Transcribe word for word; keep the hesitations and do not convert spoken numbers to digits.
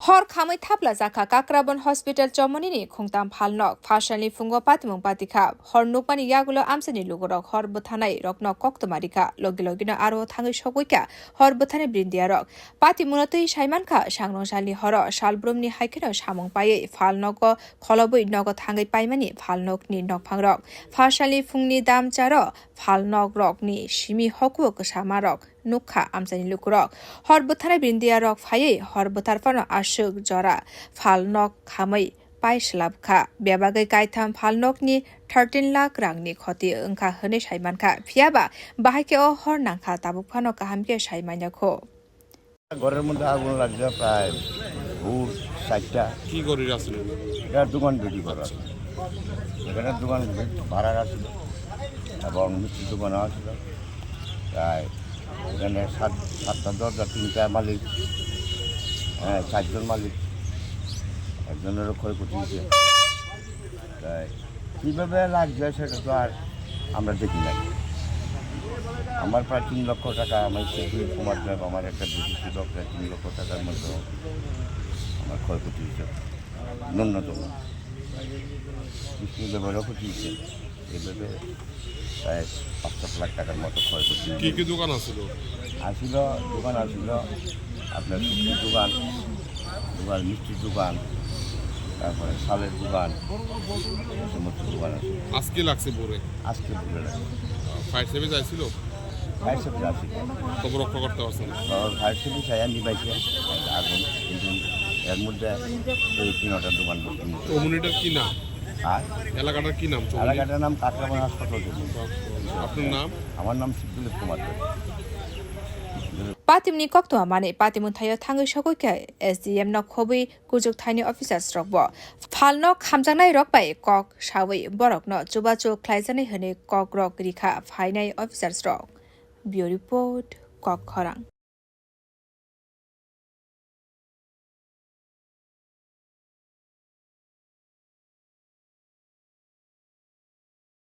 Hor khamwi thapla jakha Kakrabon Hospital chomoni ni khungtam phalnok. Phasalni phungo patimung patikha. Hor nukmani yagulo amchaini lugurok hor bwthanai rokno koktwma rikha. Logi logino aro thangwi sogwikha hor bwthanai brindiarok. Patimungno twi saimankha, sangrong salni horo salbrumni haikheno samung paiwi phalnogo kholobwi nogo thangwi paimani phalnokni nokphangrok. Phasalni phungni damcharo phalnokrokni simi hokuo kwsamarok nukha amchaini lukurok. Hor bwtharnai brindiarok phaiwi hor bwthar phano aswk jora phalnok khamwi pai swlapkha. Bebagwi kaitham phalnokni thirteen lakh rangni khoti wngkha hwnwi saimankha. Phiyaba bahai khe o hor nangkha, tabuk phano kaham khe sai manya kho. ঘরের মধ্যে আগুন লাগছে প্রায় ভোর চারটা। কি করি আসলে? এটা দোকান বিক্রি করার। এখানে দোকান ভাড়া আছিল এবং মিষ্টির দোকানও আছিল। প্রায় এখানে সাত, সাতটা দরজা, তিনটা মালিক, হ্যাঁ, চারজন মালিক, একজনেরও ক্ষয়ক্ষতি হয়েছে। তাই কিভাবে লাগছে সেটা তো আর আমরা দেখি নাই। আমার প্রায় তিন লক্ষ টাকা, আমার সেগুলি কুমার ক্লাব, আমার একটা বিদেশি লোক, প্রায় তিন লক্ষ টাকার মতো আমার ক্ষয়ক্ষতি হয়েছে ন্যূনতম। বিষ্ণু দেবেরও ক্ষতি হয়েছে। এভাবে প্রায় পাঁচ সাত লাখ টাকার মতো ক্ষয়ক্ষতি হয়েছে। কি কি দোকান আছিল? আছিল, দোকান আছিল, আপনার সবজি দোকান, দোকান, মিষ্টির দোকান, তারপরে চালের দোকান, এই সমস্ত দোকান আছে। আজকে লাগছে ভোরে? আজকে ভোরে লাগছে। ফায়ার সার্ভিস আইছিল? ফায়ার সার্ভিস আসছিল। তবু রক্ষা করতে পারছে না? তবে ফায়ার সার্ভিস আয়া নিবাইছে আগুন, কিন্তু এর মধ্যে এই তিনটা দোকান বন্ধ। চৌমুহনীটার কি নাম? আর এলাকাটার কি নাম? চৌমুহনী? এলাকাটার নাম কাকরাবান হাসপাতাল চৌমুহনী। আপনার নাম? আমার নাম শিবদুলেব কুমার দে। Patimni koktwma manwi patimung thaio thangwi sogwi khe S D M no khobwi kuchuk thaini officers rok bo phalno khamjaknai rok bai kok sawi borokno chubachu khlaijaknai hwnwi kok rok rikha phainai officers rok. Bureau Report, Kok Khorang.